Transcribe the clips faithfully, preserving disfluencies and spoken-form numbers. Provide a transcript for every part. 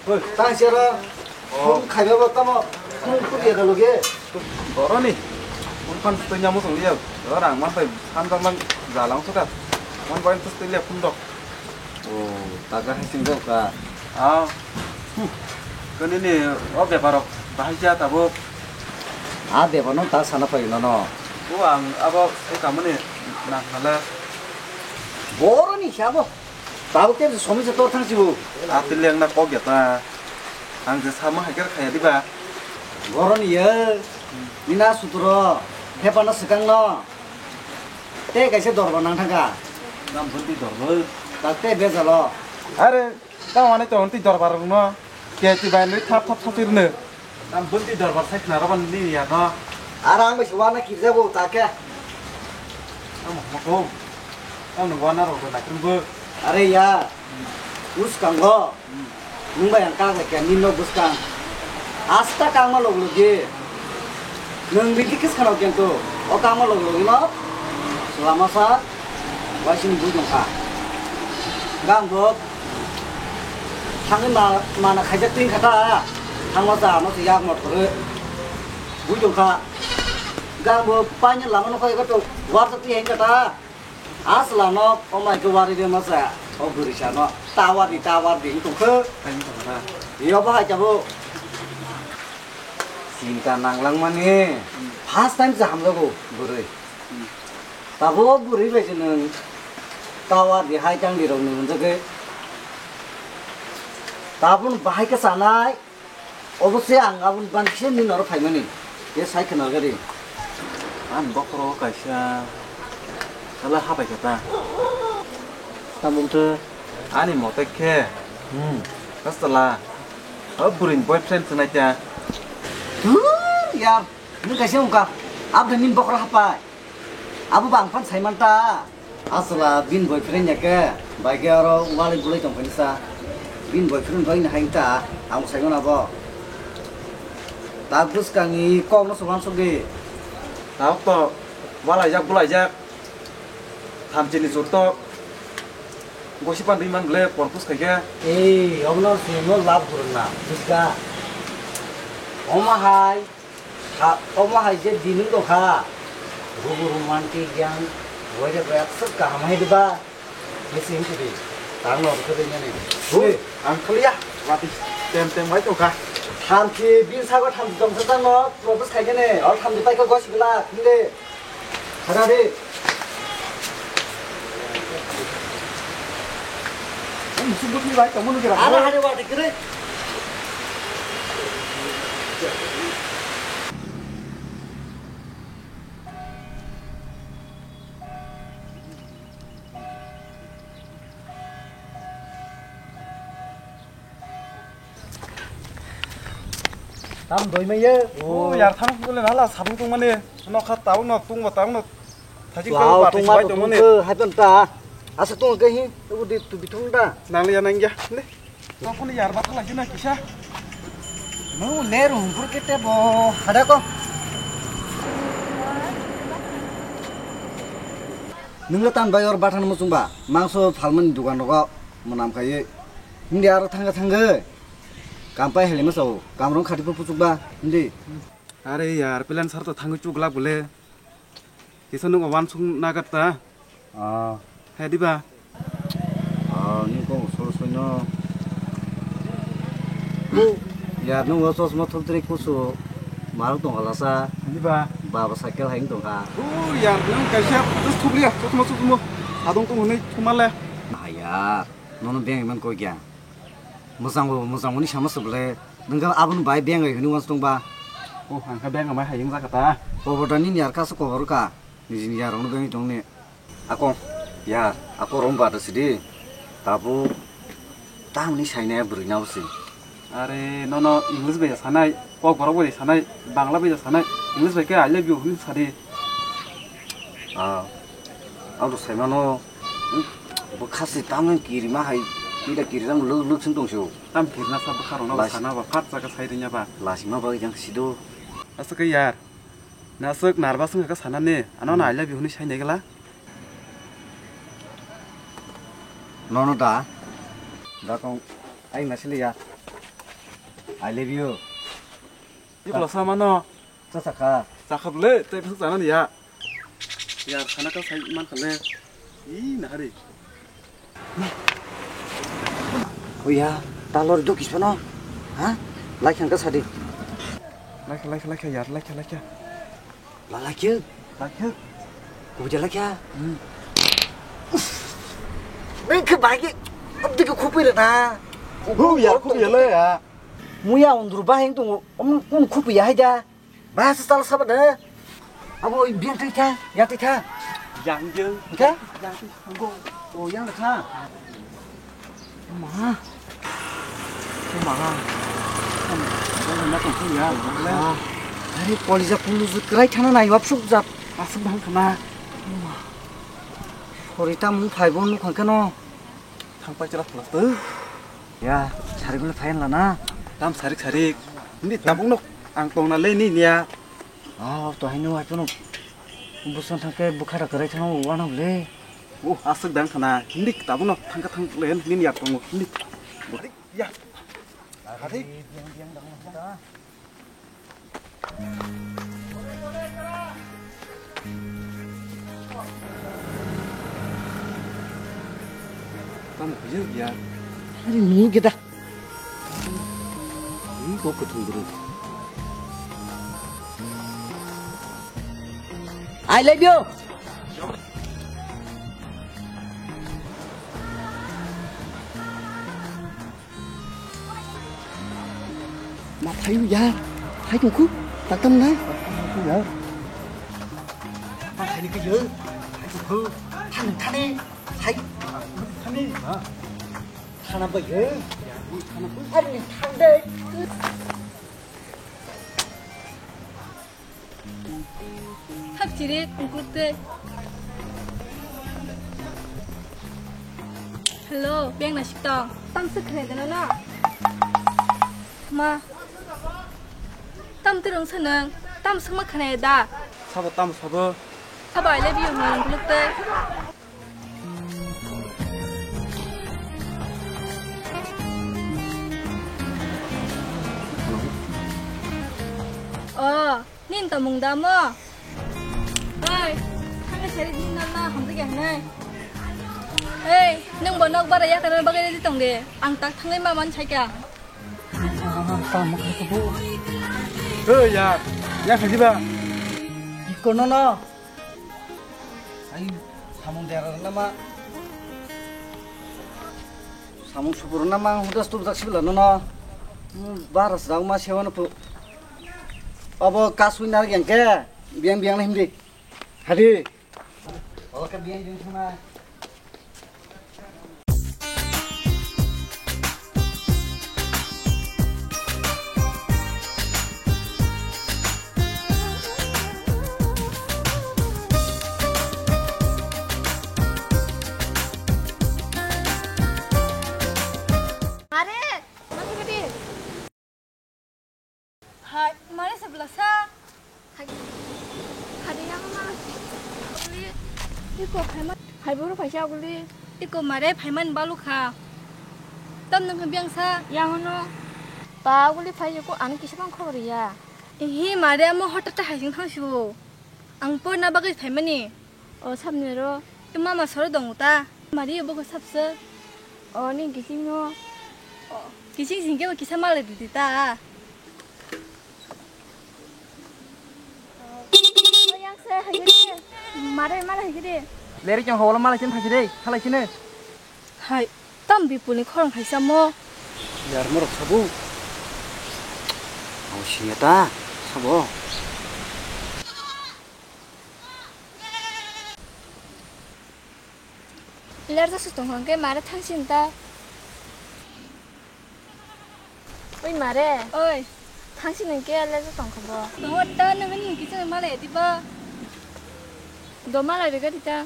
Tang sero, phone khaiba bo tamo, phone khudi ya loge. Boroni, phone phan twi nyamo song liya. Rang man pai, san jang lang jalang suka. Man pai twi liya phone dok. O, taga hai sing dok ka. Ah. Kani ni o bepar rok bahai ja tabuk. A bepar no ta sana pai no no. Bo ang abo sai kamani nang hala. Boroni siya bo. Tabuk te somi se tor thang sibu. Ati leng na kok ya ta. Ang je sama hai kar khaya diba. Boroni ye. Nina sutro. Hepa na sekang no. Te kaisa dorbar nang thangka. Nam bunti dorbar. Tak te bejalo. Are, tamo ani to hunti dorbar rok no. Ke ti bai lui thap thap thap tirne. Nam bunti dorbar sai khna roban ni ya no. Ara ang bai suwa na kirja bo ta ke. Tamo mo ko. Tamo wana rok na krum bo. Are ya. Us kang go. Nwng bai ang kak lai khe nini nok bwskang. Asta kangma log logi. Nwng rikhi kis khano kento. O kangma log logi no. Lama sa. Waisini bui tong kha. Gang bo. Thangwi ma, mana khaijak twing kha ta. Thangma sa ano se yak mot kore. Bui tong kha. Gang bo paini lama no khai kha to. War sa twi heng kha ta. Asla no, o mai ke wari de masa, o guri sa no, tawar di, tawar di, tong khe. Tang tong na. Yo bahai jabo. Sinta nang lang mani, first time sa hamjago, guri. Tabo guri bai se nwng, tawar di, hai tang di rok nwng jage. Tabun bahai ke sanai, Obo se ang aboni ban kisa nini oro phaimani. Ye sai khwna gari. Ani bokhoro kaisa kala habai khe ta. Tamo wngkhe? Ani mote khe. Hmm. Kastala. O burini boyfriend se nai ta. Thur yar. Nwng kaisa wngkha. Aboni nini bokhoro hapai. Abo bang phan sai man ta. Aswla bini boyfriend ya khe, bai khe oro wali bulai tong phani sa. Bini boyfriend bai ni hai ta, ang sai mano abo. Ta bwskang ni kok no se wansuk di. Tabuk to walaijak bulaijak. Thamchi ni jur to. Gosi pan ri man ble pon pus khai khe. Ei, obo no se mo love gurung na, buska. Oma hai. Ha, omo hai je din wng tong kha. Bubu romantic yang, boyre boyak swk kaham hai diba? Bisi wng tong di. Tang no rwkhe ring ani. Hui, ang khaliya. Wati tem tem bai tong kha. Thamchi, bin sago thamchi tong sa tang no, propose khai khe ne, or thamchi pai khe gosi glak, hindi. Hara de. Ang musuh bukni bai tong mano kira. Ara hare wati kere. Tam doi mai ye. O yar, thang bole nala sabung tong mane. Nokha tabuk no tungba tabuk no. Thajik tabuk ba tong ma tong mane. Hai pan ta. Asa tong ke hi. Tabuk di tu bitung da. Nang ya nang ya. Ne. Tokoni yar ba thala jina kisa. No le ru hungkur ke te bo hada ko. Nungla tan bai or bathan muchung ba. Mangso phalmani dukan rogo. Mwnam kaiwi. Hindi aro thangkhe thangkhe. Kam pai heli ma sao. Kam rong khati pu puchuk ba. Hindi. Are yar, plan sar to thangwi chuk glak bole. Kisa nung wansuk nagar ta. Ah. He diba? Ah, ni kong solo soino. Yar nung o chosma thultri kusu. Marok tong hala sa. Diba? Baba cycle haing tong kha. O yar, nung kaisa just thukliya, chosma chosma. Sadong tong hwnwi thumale. Ayar. Nono beng iman koi kya? Mwchang bo mwchang mani sama se bole. Nungkha aboni bai beng ai hwnwi wansuk tong ba. O, ang kha beng amai hayung jaka ta. Kobor da nini yar kha se kobor ka. Nijini yar rok no beng tong ni. Ako, yar, ako rom ba da sidi. Tabu tamni sainai bwrwi na usi. Are, nono English bai sanai, kok borok bai sanai, Bangla bai sanai, English bai ke I love you hwnwi sadi. Ah, ang to saimano, hmm, bo khasi tamni kirima hai, kida kirijang lwk lwk sing tong sio. Tam kirina sa bwkha rokno Lais- sana ba, phat jaga sai rinya ba. Lasima bagwi jang sido. Asa ke yar, naswk nervous wngkha sanani, ano na Hmm. I love you hwnwi sai nai gala. Nono da, da kong, ai nasiliya. I love you. Iko lasa mano. Sa sakha. Sakha bole, tei bwswk sana niya. Yar khana ka sai man khale. Ih, nahari. Oya, talor do kisano. Ha? Laikha ka sadi. Laikha, laikha, laikha, yar, laikha, laikha. La laikha. Laikha. Kuja laikha. Hmm. Nang ke bagi. Abdi ke khupi rana. Hu, yar, khupi le ya. Muya undru baheng tung, um, um, khupi ya haja. Bahasa salah sabar deh. Abo biang tadi tha, ya tadi tha. Yang je. Oke? Yang tu sanggo. Oh, yang tadi tha. Ma. Ma. Yang nak tu ya. Ah. Hari polisi puluh sekerai thana nai wap suk jap. Asuk bang kena. Sorry ta mung phai bon nuk khangkeno. Thang pai chwla plastic. Ya, sarik le phayan lana. Tam sarik sarik. Hindi tabung nok ang tong na le ni niya. Oh, to haino ai pono. Busan thangke bukhara karai thang wana le. Oh, asuk dang khana. Hindi tabung nok thangka thang le ni niya tong hindi. Ya. Hadi. Tamo kujil ya. Hari nunggu kita. Ini kok ketemu dulu. I love you. Ma phayu ya. Hai tongkhu. Taktam nai. Phayu ya. Ma phayu ke ya. Hai tongkhu. Thani thani. Hai. Thani. Thana ba ya. Thana ba. Thani thani. Hap chiri kungkuk tei. Hello, beng na sik tong. Tam se khnai dana na. Ma. Tam te rong sanang. Tam sangma khnai da. Sabo tam sabo. Sabo I love you ma kungkuk tei. Oh, nin tongmung da mo? Oi, thangwi sari din na na hamjak ya hinai. Ei, nwng bo nok bara ya kana bagwi ready tong de. Ang tak thangwi ma man sai kha. Oi ya, ya khaji ba. Iko no no. Ai, samung dera na ma. Samung supur na ma, hudas tu jak sibla no no. Hmm, baras dau ma sewa no pu. Abo kasui nar yang ke, biang biang na himdi. Hadi. Oke, biang biang sana. Mare, mangkukdi. Hai, mare se belasa. Hai, hai, yang mana? Uli, iko phaima. Hai, buru phaisa uli. Iko mare phaiman balu kha. Tam nang biang sa. Yang no. Pa uli phai ko an kisa bang khobor ya. Hi mare amo hotate hai sing thang sibo. Ang porna bagwi phaimani. O, samni ro. Mama soro dong ta. Mari bo ko sapse. O, ni kising no. O, kising sing ke kisa male di ta. O, yang se hai ke. Mare male hai ke. Leri chong holo male chin thang de. Halai chine. Hai, tam bipulni khorang hai samo. Yar morok sabo. Abo singeta sabo. Lerja se tong hwnkhe mare thangsin ta. Oi mare. Oi. Thangsin hwnkhe lerja tong kha bo. Tongo ta nang ni kiching male diba. Do male rega dita.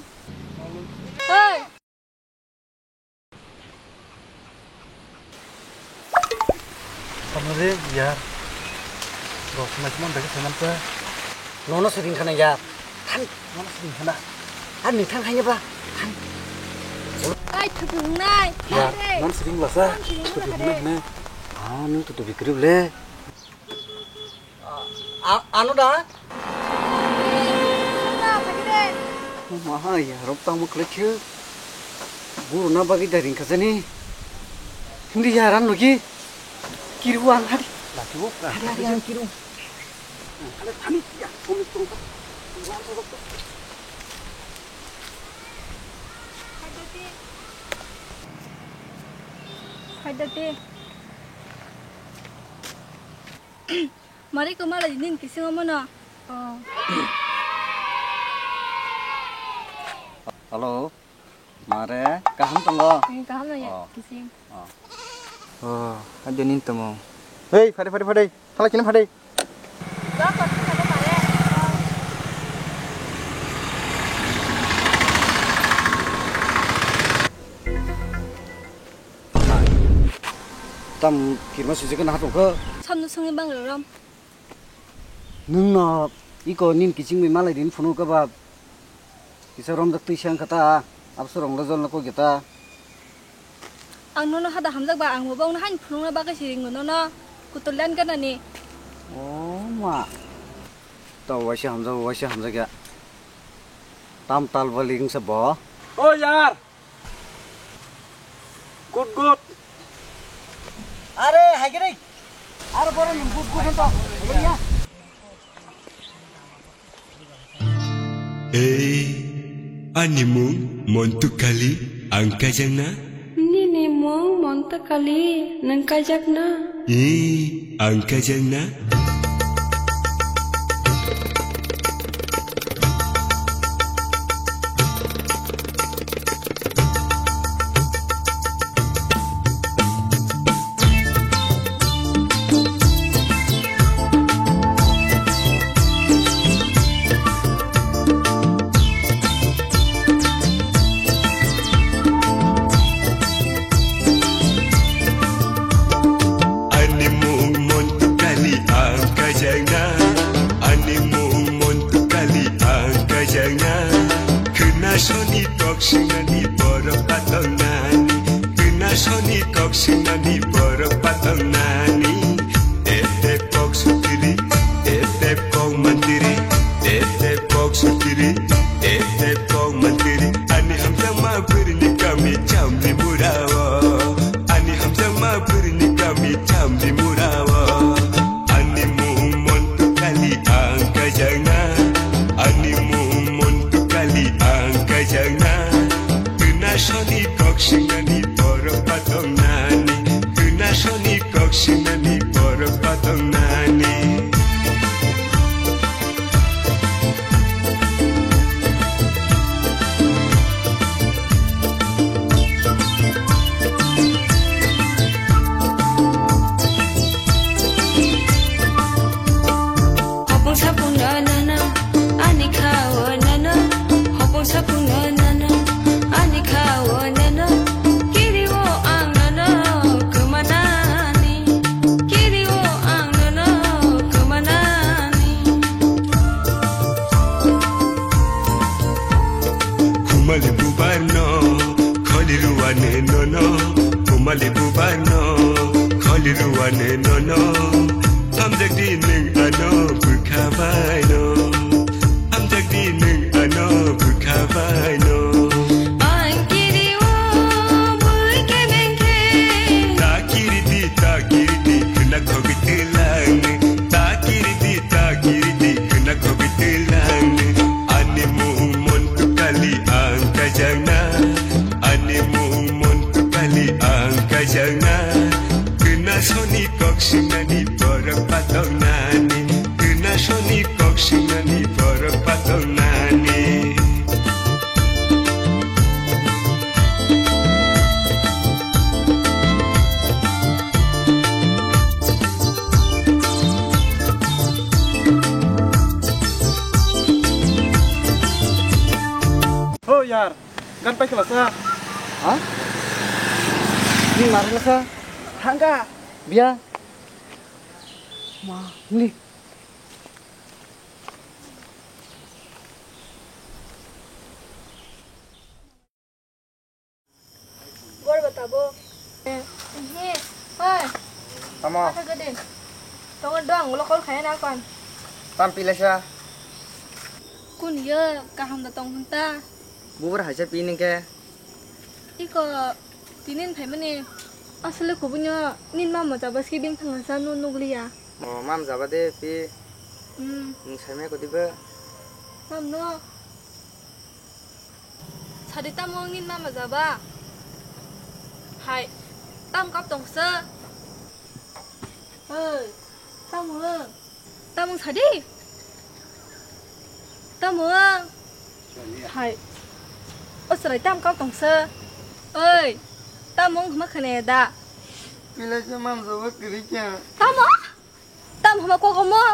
Oi. Tamo de yar. Rok sumai sumai bagi saiman ta. Nono siring khana yar. Than, nono siring khana. Ar ni thang khanya ba. Than. Ai, thupi hungnai. Ya, nono siring basa. Thupi hungnai hne. Ah, nwng to tubi kwrwi le. A-, ano da? Ma, hai, rok tamo khlai khe. Guru na bagwi da ring khajani. Hindi ya ran logi. Kiru ang hari. Laki wo. Hari, hari, hari, kiru. Ada tani ya, komi tong. Hai, Dati. Mari ko mala nini kisingo mono. Oh. Hello. Mare, kaham tongo? Hmm, kaham no ya, Oh. Kising. Oh. Oh, ade nin tomo. Hei, phade, phade, phade. Thala kini phade. Tam kirma sujek na hatong kho. Samno songni bang rom. Nwng no iko nin kiching bai malai din phunu ka ba. Kisa romjak twi siya wngkha ta, absorong le jol no kok ya ta. Ang nono hada hamjak ba, ang bo bongno hain phunukna bagwi se ringo nono, kutul lan ganani. O ma. Ta waisa hamjak, waisa hamjak ya. Tam tal bali wngsa bo. O yar. Good, good. Are, hai kiri. Are, boro nung good, good hento. Bori ya. Ei, ani mung Montu Kali, ang kajang na? Nini mung Montu Kali, nang kajak na? Ee, ang kajang na? Ani mung Montu Kali ang kajang na, ani mung Montu Kali ang kajang na. Khwna soni kok swngnani borok patong nani, khwna soni kok swngnani borok patong nani. Tep tep kok sutiri, tep tep kok mantiri, tep tep kok sutiri, tep tep kok mantiri. Ani hamjakma bwrwini kami chamni murao, ani hamjakma bwrwini kami chamni murao. Ani mung Montu Kali ang kajang na, ani mung Montu Kali ang kajang na. Khwna soni kok swngnani borok patong nani, khwna soni kok swngnani borok patong nani. Hopong sapung no nono, ani kha o nono. Hopong sapung no nono, ani kha o nono. Kiri o ang nono, kwmanani. Kiri o ang nono, kwmanani. Khumali bubar no, kholi ruane nono. Khumali bubar no, kholi ruane nono. Hamjak di nwng ano bwkha bai no. Hamjak di nwng ano bwkha bai no. Ang kiri o bui kebeng khe. Ta kiri di, ta kiri di, khwna khogwi twlang. Ta kiri di, ta kiri di, khwna khogwi twlang. Ani mung Montu Kali ang kajang na. Ani mung Montu Kali ang kajang na. Khwna soni kok swngnani borok patong nani. Khwna soni kok swngnani borok patong nani. Oh yar, gan pai khlasa. Ha? Ni mar khlasa? Thangka. Bia. Ma, ni. Bor ba tabuk. Ehe, oi. Tamo? Kha gede. Tongo dong, ulo call khaya na kon. Tam pilaisa. Kun ye kaham da tong hwn ta. Bubur haisa pi ningke. Iko tinin phaimani asle kubunyo nin mama jaba skiding thangasa nu nugliya. O mam jaba de pi. Hmm. Nung saimai kodiba. Mam no. Sadi tamo nin mama jaba. Hai. Tam kap tongsa. Oi. Tamo. Tamung sadi? Tamung. Hai. O chwrai tam kau tongsa. Oi. Tamung hma khane da. Pilai se mam jaba kiri kya. Tamo? Tam hma kok omo?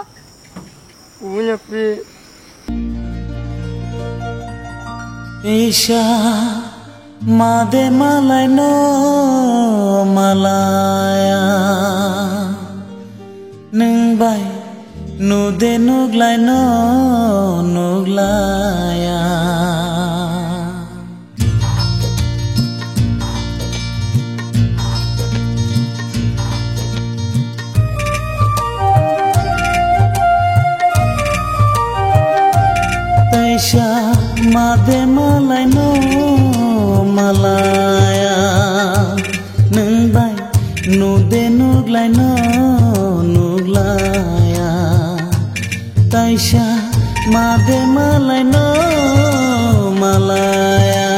Unya pi. Isa. Made malai no malaya, nwng bai nude nuglai no nuglaya. Taisa made malai no malaya, nwng bai nude nuglai no nuglaya. Taisa made malai no malaya,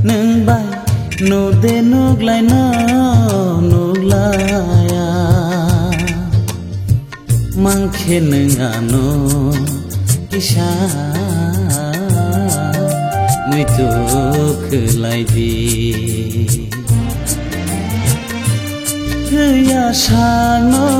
nwng bai nude nuglai no nuglaya. Mangkhe nwng ano kisa muitu khwlai di. Kya sano